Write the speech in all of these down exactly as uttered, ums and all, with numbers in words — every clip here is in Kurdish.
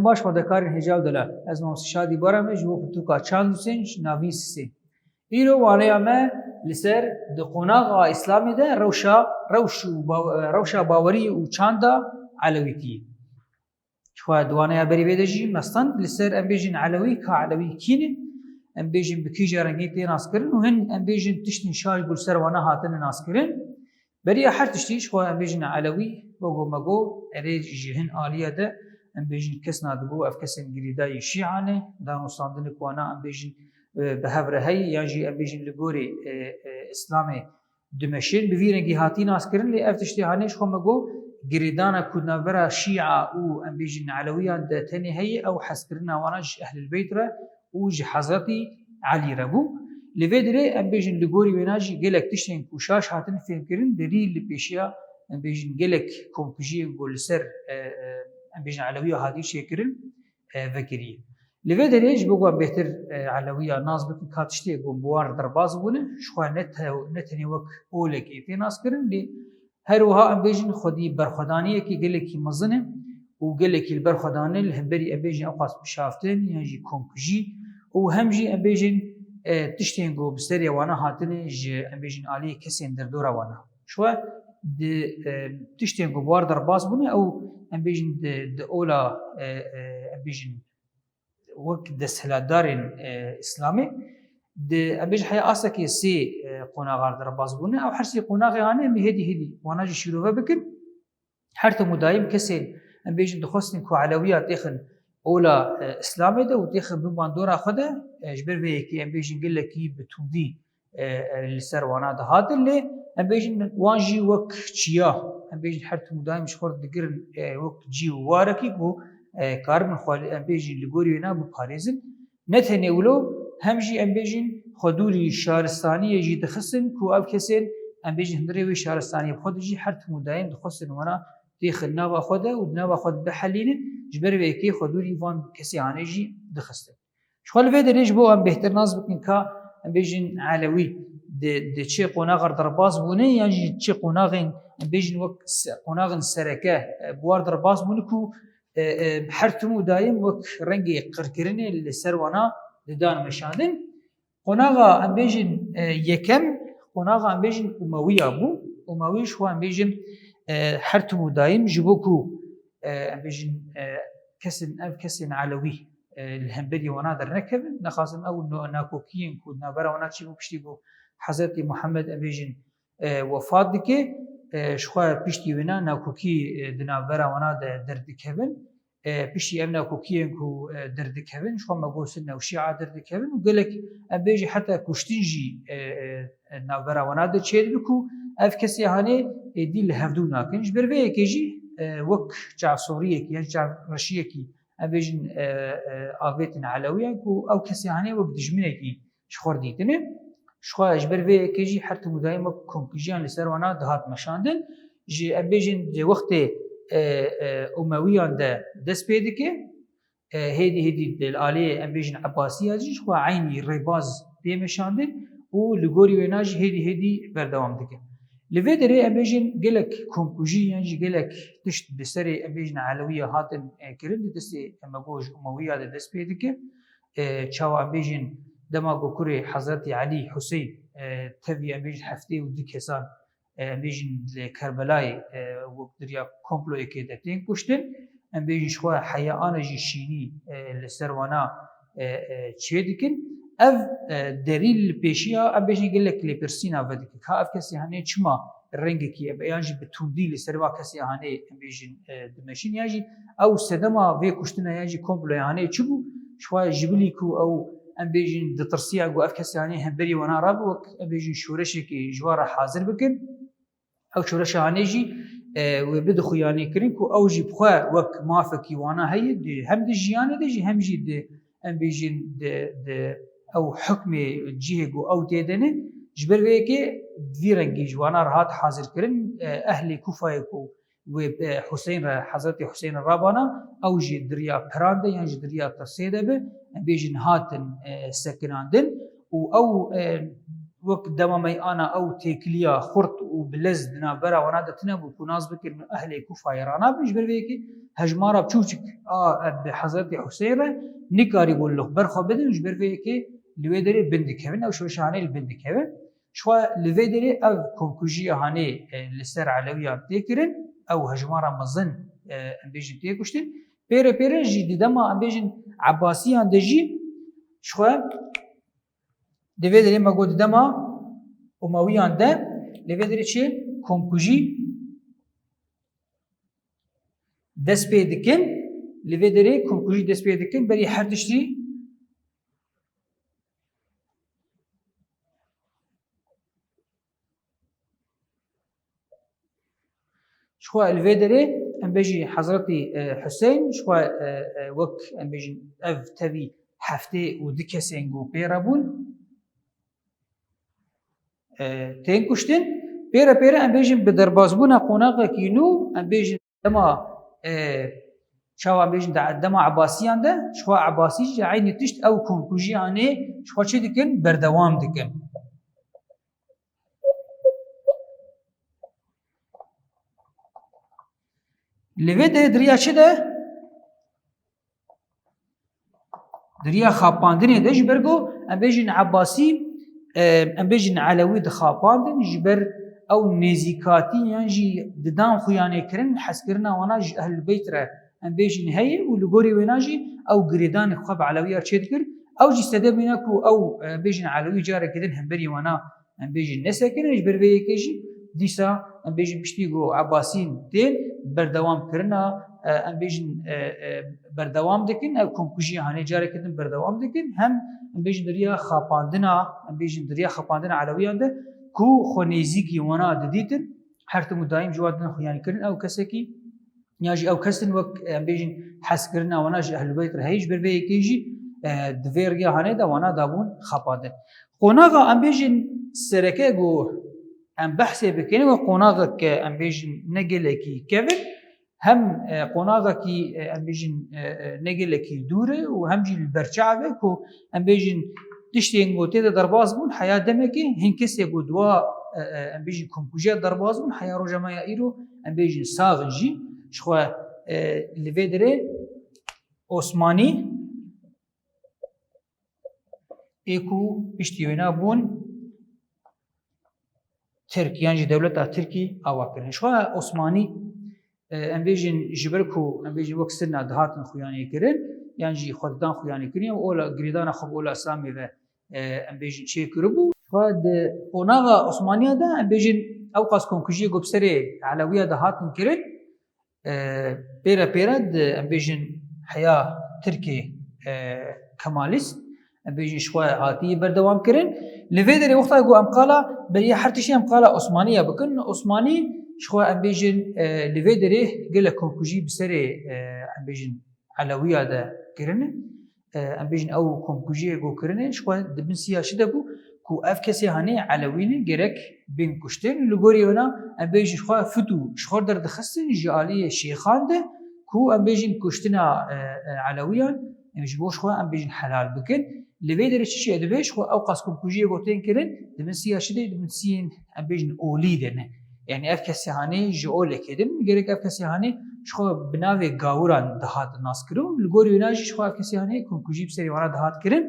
Baş xwendekarên hêja û delal. Ez Mamoste Şadî Baran me ji bo pirtûka Çand û Sênc, navîn Sisê. Îro waneya me li ser di qonaxa Îslamê de rewşa, rewş û ba-, rewşa bawerî û çanda Elewîtî. Ji xwe di waneya berî vê de jî me stend li ser, em bêjin, Elewî, ka Elewî kî ne? Em bêjin bi kîja rengî tê naskirin û hin, em bêjin, tiştên şaş ku li ser wana hatine naskirin. Beriya her tiştî ji xwe em bêjin Elewî, wek ku me got, erê ji hin aliya de em bêjin kesna digo ev kesên girêdayî Şîa ne, danûstandinik wana em bêjin, e, bi hev re heye, yan jî em bêjin li gorî, e, e, Îslamê dimeşin, bi vî rengî hatî naskirin, lê ev tiştê hanê ji xwe me got, girêdana ku di navbera Şîa û em bêjin Elewiyan de tenê heye, ew hezkirina wana ji Ehlil Beyt re û ji Hezretî Elî re bû. Li vê derê em bêjin li gorî wêna jî gelek tiştên ku şaş hatin fêmkirin, derî li pêşiya em bêjin gelek komkujiyên ku li ser, e, e, em bêjin Elewiya hatî çêkirin, e, vekirî. Li vê derê ji bo ku em bêhtir, e, Elewiya nas bikin, ka tiştê ku bi wan re derbas bûne, ji xwe ne te-, ne tenê wek olekê tê naskirin, lê her wiha em bêjin xwedî berxwedaniyekî gelekî mezin e û gelekî li ber xwe dane li hemberî, em bêjin, ew qas bişaftin yan jî komkujî û hem jî em bêjin, e, tiştên ku bi serê wana hatine ji, em bêjin, aliyê kesên derdora wana. Ji xwe di, e, tiştên ku bi wan re derbas bûne, ew, em bêjin, di, di ola, e, e, em bêjin, wek desthilatdarên, e, Îslamê, di, em bêjin, heya astekê sê, e, qonaxan re derbas bûne. Ew her sê qonaxê hanê em ê hêdî hêdî wana jî şîrove bikin. Her tim û dayim kesên, em bêjin, dixwestin ku Elewiya têxin ola, e, Îslamê de û têxin bin bandora xwe de, e, ji ber vê yekê em bêjin gelekî bi tundî, e, e, li ser wana dihatin, lê em bêjin wan jî wek çiya, em bêjin, her tim û dayim ji xwe re digirin, e, wek cî û warekî ku, e, karibin xwe, em bêjin, li gorî wêna biparêzin. Ne tenê wilo, hem jî, em bêjin, xwe dûrî şaristaniyê jî dixistin ku ev kesên, em bêjin, hundirê wê şaristaniyê bi xwe de jî her tim û dayim dixwestin wana têxin nava xwe de û di nava xwe de bihelînin, ji ber vê yekê xwe dûrî van kesê hanê jî dixistin. Ji xwe li vê derê ji bo em bêhtir nas bikin ka, em bêjin, Elewî di, di çi qonaxa re derbas bûne yan jî çi qonaxên, em bêjin, wek se-, qonaxên sereke, e, bi wan re derbas bûne ku, e, e, her tim û dayim wek rengê qirkirinê li ser wana didan meşandin. Qonaxa, em bêjin, e, yekem, qonaxa, em bêjin, Umewiya bû. Umewî ji xwe, em bêjin, e, her tim û dayim ji bo ku, e, em bêjin, e, kesên, ev kesên Elewî, e, li hemberî wana dernekevin, nexwazin ew no-, nakokiyên ku di navbera wana çêbû piştî ku Hezretî Muhammed, em bêjin, e, wefat dike, e, ji xwe piştî wêna nakokî, e, di navbera wana de derdikevin. E, piştî ev nakokiyên ku, e, derdikevin, ji xwe me got Sunne û Şîa derdikevin û gelek, em bêjin, heta kuştin jî, e, e, navbera wana de çêdibe ku ev kesê hanê êdî li hevdû nakin. Ji ber vê yekê jî, e, wek çavsoriyekî yan çavreşiyekî, em bêjin, e, e, avêtin Elewiyan ku ew kesê hanê wek dijminekî ji xwe re dîtine. Ji xwe ji ber vê yekê jî her tim û dayim wek komkujiyan li ser wana dihat meşandin. Ji, em bêjin, di wextê, e, e, Umewiyan de dest pê dike, e, hêdî hêdî di aliyê, em bêjin, Ebasiya jî ji xwe eynî rêbaz tê meşandin û li gorî wêna jî hêdî hêdî berdewam dike. Li vê derê, em bêjin, gelek komkujî yan jî gelek tişt bi serê, em bêjin, Elewiya hatin, e, kirin, di destê, em ê got, ji Umewiya de dest pê dike. E, çawa, em bêjin, dema ku kurê Hezretî Elî Huseyn, e, tevî, em bêjin, heftê û du kesan, e, em bêjin, li Kerbelayê, e, wek diriya komployekê de tên kuştin. Em bêjin, ji xwe heya ana jî şînî, e, li ser wana, e, e, çê dikin. Ev, e, derî li pêşiya, em bêjin, gelek lêpirsîna vedike. Ka ev kesê hanê çima rengekî, yan jî bi tundî li ser va kesê hanê, em bêjin, e, dimeşin, yan jî ew sedema vê kuştina yan jî komploya hanê çi bû? Ji xwe ji bilî ku ew, em bêjin, ditirsiya ku ev kesê hanê hemberî wana rabe, wek, em bêjin, şoreşekê ji wan re hazir bikin. Ew şoreşa hanê jî, e, wê bide xuyanîkirin ku ew jî bi xwe wek mafekî wana heye, di, hem di jiyanê de jî hem jî di, em bêjin, di, di ew hukmê cihê ku ew tê de ne. Ji ber vê yekê vî rengî ji wana re hat hazirkirin, e, ehlê Kûfayê ku wê, e, Huseyn re, Hezretî Huseyn re rabana, ew jî diriya piran de yan jî diriya tirsê de be, em bêjin, hatin, e, sekinandin û ew, e, wek dema me ana ew têkiliya xurt û bi lez di navbera wana de tune bû ku nas bikin ehlê Kûfayê ranabin, ji ber vê yekê hejmara çûçik a bi Hezretî Huseyîn re nikarîbûn li berxwe bidin, ji ber vê yekê li wê derê bin dikevin, ew şoşanê li bin dikevin. Ji xwe li vê derê ev komkujiya hanê, e, li ser Elewiyan tê kirin, ew hejmara mezin, e, em bêjin tê kuştin. Pêre pêre jî di dema em bêjin Ebasiyan de jî ji xwe di vê derê me got di dema Umewiyan de li vê derê çi komkujî dest pê dikin, li vê derê komkujî dest pê dikin, berî her tiştî Ji xwe li vê derê em bêjî Hezretî, e, Huseyn, ji xwe, e, e, wek em bêjin ev tevî heftê û du kesên ku pê re bûn, e, tên kuştin. Pêre pêre em bêjin bi derbazbûna qonaxekî nû, em bêjin dema, e, çawa em bêjin de-, dema Ebasiyan de, ji xwe Ebasî jî eynî tişt ew komkujiyanê ji xwe çi dikin, berdewam dikin. Li vê de di riya çi de? Di riya xapandinê de ji ber ku em bêjin Ebasî, e, em bêjin Elewî dixapandin, ji ber ew nêzîkatî yan jî didan xuyanê kirin, hezkirina wana ji Ehlul Beyt re em bêjin heye û li gorî wêna jî ew girêdanê xwe bi Elewiya çêdikir. Ew jî sedemê ne ku ew, e, bêjin Elewî careke din hemberî wana em bêjin nesekine, ji ber vê yekê jî dîsa em bêjin piştî ku Ebasîn tên berdewam kirina, e, em bêjin, e, e, berdewam dikin, ev komkujiya hanê careke din berdewam dikin, hem em bêjin di riya xapandina, em bêjin di riya xapandina Elewiyan de ku xwe nêzîkî wana didîtin, her tim û daîm ji wan din xuyanî kirin, ew kesekî ya jî ew kes in wek, em bêjin, hezkirina wana ji Ehlul Beyt re heye, ji ber vê yekê jî, e, di vê riya hanê de wana dabûn xapandin. Qonaxa em bêjin sereke ku em behsê bikin, wek qonaxek ke em bêjin ne gelekî kevin, hem, e, qonaxekî, e, em bêjin, e, e, ne gelekî dûr e û hem jî li ber çav e ku em bêjin tiştên ku tê de derbas bûn heya demekê, hin kesê ku di wa, e, e, em bêjin komkujiya derbas bûn heya roja me ya îro em bêjin sax in jî. Ji xwe, e, li vê derê Osmanî ê ku piştî wêna bûn Tirk yan jî dewleta Tirkî ava kirin. Ji xwe Osmanî, e, em bêjin ji ber ku em bêjin wek sirna dihatin xuyanê kirin, yan jî xwe didan xuyanê kirin, ya ola girêdana xwe bi ola Îslamê ve, e, em bêjin çê kiribû. Xwe di qonaxa Osmaniya de em bêjin ew qas komkujiyê ku bi serê Elewiya de hatin kirin, e, pêre pêre di, em bêjin, heya Tirkê, e, Kemalîst, em bêjin, ji xwe hatiye berdewam kirin. Li vê derê wexta ku em qala beriya her tiştî em qala Osmaniya bikin, Osmanî ji xwe em bêjin, e, li vê derê gelek komkujî bi serê, e, em bêjin, Elewiya de kirine. E, em bêjin ew komkujiyê ku kirine, ji xwe di bin siya çi de bû ku ev kesê hanê Elewî ne gerek bên kuştin. Li gorî wina em bêjin ji xwe fitû ji xwe derdixistin ji aliyê şêxan de ku em bêjin kuştina, e, e, Elewiyan, em ji bo ji xwe em bêjin helal bikin. Li vê derê çi çê dibe, ji xwe ew qas komkujiyê ku tên kirin, di bin siya çi de, di bin siyên em bêjin olî de ne. Yanî ev kesê hanê ji olekê din, gerek ev kesê hanê ji xwe bi navê gawiran dihat naskirin û li gorî wêna jî ji xwe ev kesê hanê komkujî bi serê wana dihat kirin.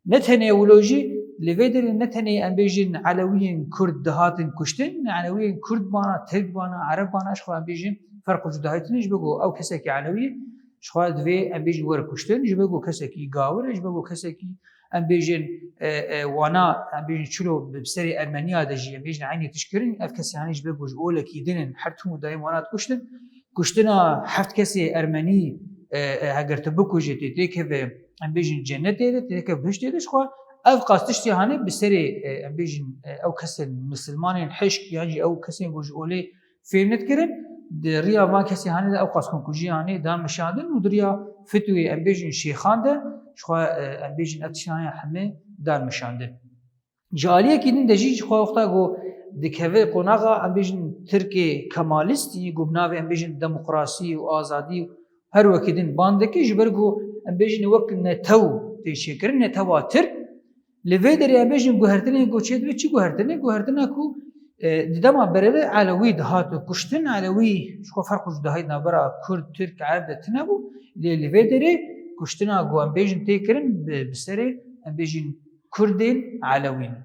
Ne tenê wilo jî, li vê derê ne tenê em bêjin Elewiyên Kurd dihatin kuştin, Elewiyên Kurd bana, Tirk bana, Ereb bana, ji xwe em bêjin ferq û cudahî tune, ji bo ku ew kesekî Elewî ji xwe divê em bêjin were kuştin, ji bo ku kesekî gawir e, ji bo ku kesekî em bêjin, e, e, wana, em bêjin çilo bi serê Ermeniya de jî, em bêjin eynî tişt kirin, ev kesê hanê ji ber ku ji olekî din in, her tim û daîm wana dikuştin. Kuştina heft kesê Ermenî, e, e, heger tu bikujê, tê têkeve, em bêjin cennetê de, tê têkeve bihiştê de, ji xwe ev qas tiştê hanê bi serê, e, em bêjin, e, ew kesên misilmanên hişk, yan jî ew kesên ku ji olê fêm nedikirin, di riya van kesê hanê de ew qas komkujiyê hanê dan meşandin û di riya fitwê, em bêjin, şêxan de, ji xwe, e, em bêjin, ev tiştê hanê hemê dan meşandin. Ji aliyekî din de jî ji xwe wexta ku dikeve qonaxa, em bêjin, Tirkê Kemalîst, yî ku bi navê, em bêjin, demokrasî û azadî û her wekî din ban dike, ji ber ku, em bêjin, wek netew tê çêkirin, netewa Tirk, Li vê derê em bêjin guhertinên ku çêdibe, çi guhertinê? Guhertina ku, e, di dema berê de Elewî dihat kuştin, Elewî ji xwe ferq û cudahî di navbera Kurd, Tirk, Ereb de tune bû. Lê li vê derê kuştina ku em bêjin tê kirin bi, bi serê, em bêjin, Kurdên Elewî ne.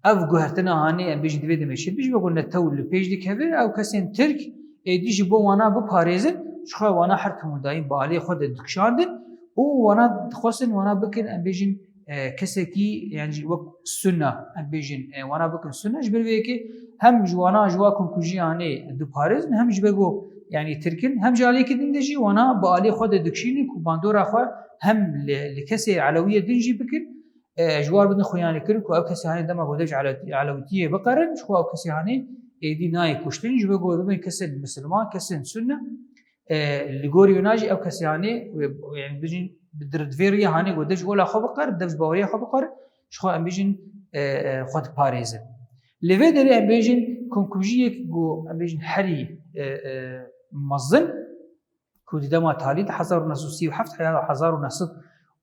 Ev guhertina hanê em bêjin di vê demê çêdibe, ji bo ku netew li pêş dikeve, ew kesên Tirk êdî ji bo wana biparêzin, ji xwe wana her tim û dayîn bi aliyê xwe de dikişandin û wana dixwestin wana bikin, em bêjin, e, kesekî, yani jî wek Sunna, em bêjin, e, wana bikin Sunna, ji ber vê yekê hem ji wana, ji wa komkujiyê hanê diparêzin, hem ji ber ku, yani Tirk in, hem ji aliyekî din de jî wana bi aliyê xwe de dikişînin ku bandora xwe hem li, li kesê Elewiyê din jî bikin, e, ji war bidin xuyanîkirin ku ew kesê hanê dema ku dev ji Ele-, Elewîtiyê biqerin, ji xwe ew kesê hanê êdî nayê kuştin, ji ber ku bibin kesên misilman, kesên Sunne. E, li gorî wina jî ew kesê hanê, wê, yani bijîn, bi dir-, di vê riyê hanê ku dev ji ola xwe biqer, dev ji baweriya xwe biqer, ji xwe em bijîn, e, e, xwe diparêzin. Li vê derê em bêjin komkujiyek ku em bêjin herî, e, e, mezin, ku di dema talî di hezar û neh sed û sî û heft heya hezar û neh sed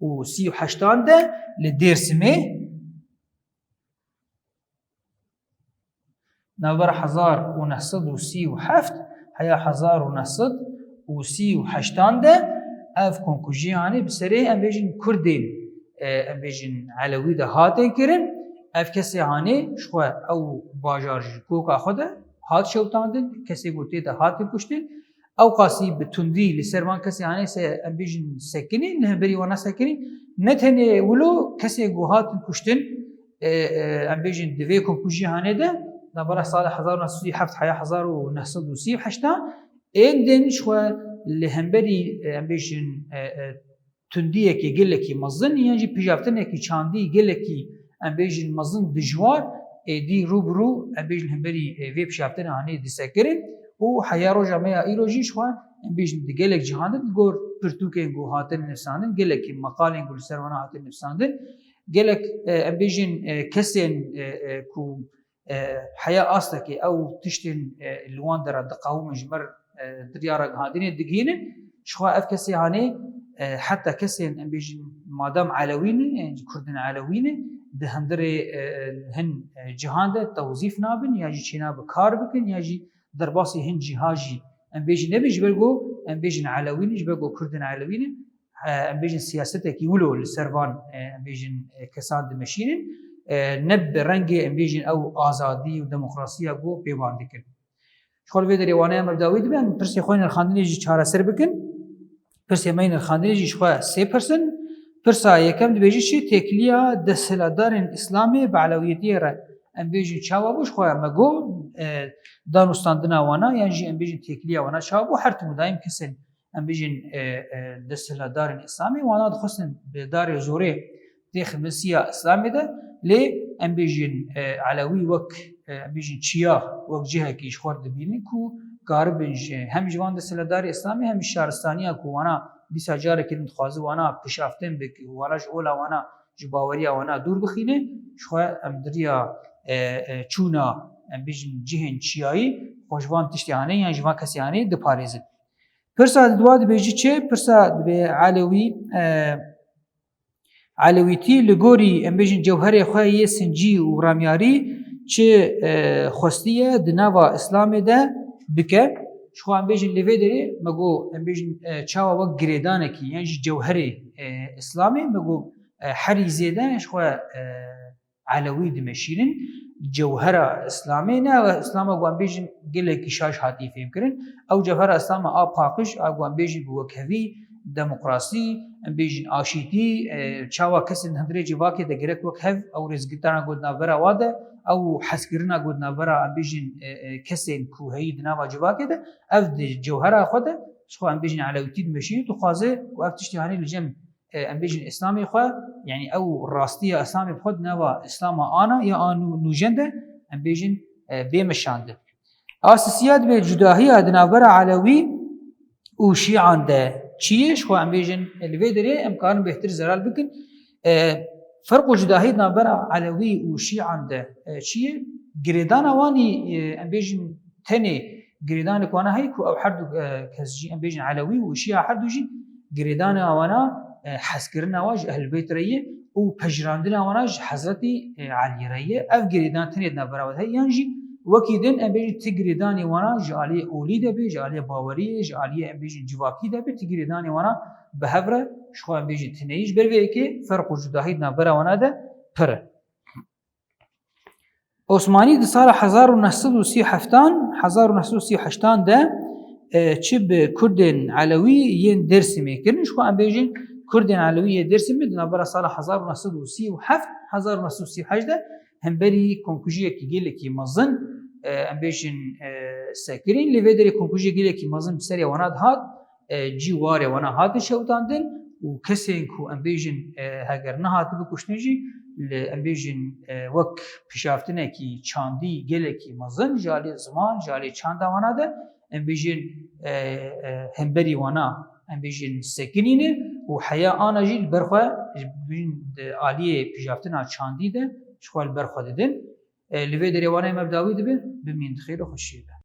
û sî û heştan de li Dêrsimê, navbera hezar û neh sed û sî û heft heya hezar û neh sed û sî û heştan de ev komkujiyanê bi serê, em bêjin, Kurdên, e, em bêjin, Elewî de hatin kirin. Ev kesê hanê ji xwe ew bajar ji koka xwe de hat şewtandin, kesê ku tê de hatin kuştin. Ewqasî bi tundî li ser van kesê hanê se, em bêjin, sekinî, li hemberî wana sekinî. Ne tenê wilo kesê ku hatin kuştin, e, e, em bêjin, di vê komkujiyê hanê de, navbera sala hezar û neh sed û sî û heft heya hezar û neh sed û sî û heşt a, ên din ji xwe li hemberî, e, em bêjin, e, e, tundiyekî gelekî mezin, yan jî pijaftinekî çandî gelekî, em bêjin, mezin, dijwar, êdî rû bi rû, em bêjin, hemberî, e, vê pijaftinê hanê disekirin û heya roja me ya îro jî ji xwe, em bêjin, di gelek cihan de, di gor pirtûkên ku hatin nivîsandin, gelekî meqalên ku li ser wana hatin nivîsandin, gelek, e, em bêjin, e, kesên, e, e, ku, e, heya astekê ew tiştên, e, li wan dera diqewimin ji me re, e, di riya ragihandinê digihînin. Ji xwe ev kesê hanê, e, heta kesên, em bêjin, madam Elewî ne, yani Kurdên Elewî ne, di hundirê, e, hin, e, cihan de tewzîf nabin, ya jî çêna bi kar bikin, ya jî derbasî hin cîha jî, em bêjin, nebin, ji ber ku, em bêjin, Elewî ne, ji ber ku Kurdên Elewî ne, e, em bêjin, siyasetekî wilo li ser van, e, em bêjin, e, kesan dimeşînin, e, ne bi rengê, em bêjin, ew azadî û demokrasiya ku pê wan dikin. Ji xwe li vê derê waneya me bi dawî dibe, em pirsê xwe yê nirxandinê jî çareser bikin. Pirsê me yê nirxandinê jî ji xwe sê pirs in. Pirsa yekem dibêje çi? Têkiliya desthilatdarên Îslamê bi Elewiyetiyê re, em bêjin, çawa bû? Ji xwe me got, e, danûstandina wana, yan jî, em bêjin, têkiliya wana çawa bû? Her tim û dayîm kesên, em bêjin, e, e, desthilatdarên Îslamê, wana dixwestin bi darê zorê tê xidmesiya Îslamê de, lê, em bêjin, e, Elewî wek, e, em bêjin, çiya, wek cihekî ji xwe re dibînin ku karibin ji, hem ji van desthilatdarê Îslamê, hem ji şaristaniya ku wana dîsa carekî din dixwaze wana pişaftin bike û wana ji ola wana, ji baweriya wana dûr bixîne, ji xwe em di riya, e, e, çûna, em bêjin, cihên çiyayî xwe ji van tiştê hanê yan ji van kesê hanê diparêzin. Pirsa di dua dibêjî çi? Pirsa dibê Elewî, e, Elewîtî li gorî, em bêjin, cewherê xwe yê sincî û ramyarî çi, e, xwestiye di nava Îslamê de bike? Ji xwe, em bêjin, li vê derê me got, em bêjin, e, çawa wek girêdanekî yan jî cewherê, e, Îslamê, me got, e, herî zêde ji xwe, e, Elewî dimeşînin. Cewhera Îslamê ne, ew Îslama ku em bêjin gelekî şaş hatiye fêmkirin. Ew cewhera Îslama a paqij, a ku em bêjin bi wekhevî, demokrasî, em bêjin aşîtî, e, çawa kesên di hundirê civakê de gerek wek hev ew rêzgirtana ku di navbera wa de, ew hezkirina ku di navbera, em bêjin, e, e, kesên ku heyî di nava civakê de, ev di cewhera xwe de, ji xwe em bêjin Elewîtî dimeşînin, dixwaze ku ev tiştê hanê li cem, e, em bêjin Îslamê xwe, yani ew rastiya Îslamê bi xwe di nava Îslama ana ya a nû-, nûjen de, em bêjin, e, bê meşandin. A sisiya dibê cudahiya di navbera Elewî û Şîan de çi ye? Ji xwe em bêjin, e, li vê derê em karin bêhtir zelal bikin. E, ferq û cudahî di navbera Elewî û Şîan de, e, çi ye? Girêdana wan î, e, em bêjin tenê girêdanek wana heye ku ew her du, e, kes jî, em bêjin Elewî û Şîa, her du jî girêdana wana, e, hezkirina wan ji Ehlulbeyt re ye. û pejirandina wana ji Hezretî, e, Elî re ye. Ev girêdan tenê di navbera we de heye, yan jî wekî din em bêjin ti girêdanê wana ji aliyê olî de be, ji aliyê baweriyê, ji aliyê em bêjin civakî de be, ti girêdanê wana bi hev re ji xwe em bêjin tune ye. Ji ber vê yekê ferq û cudahî di navbera wana de pir e. Osmanî di sala hezar û neh sed û sî û heftan, hezar û neh sed û sî û heştan de, e, çi bi Kurdên Elewî yên Dêrsimê kirin, ji xwe em bêjin Kurdên Elewî yê Dêrsimê di navbera sala hezar û neh sed û sî û heft, hezar û neh sed û sî û heşt de hemberî komkujiyekî gelekî mezin, e, em bêjin, e, sekirîn. Lê vê derê komkujiyê gelekî mezin bi serê wana dihat, e, cî warê wana hatin şewitandin û kesên ku em bêjin, e, heger nehatibin kuştin jî li em bêjin, e, wek pişaftinekî çandî gelekî mezin ji alî ziman, ji alî çanda wana de em bêjin, e, e, hemberî wana em bêjin sekinîne û heya ana jî li ber xwe ji bîn di aliyê pişaftina çandî de ji xwe li ber xwe didin. E, li vê derê wana em ev dawî dibin, bimîn di xêr û xweşiyê de.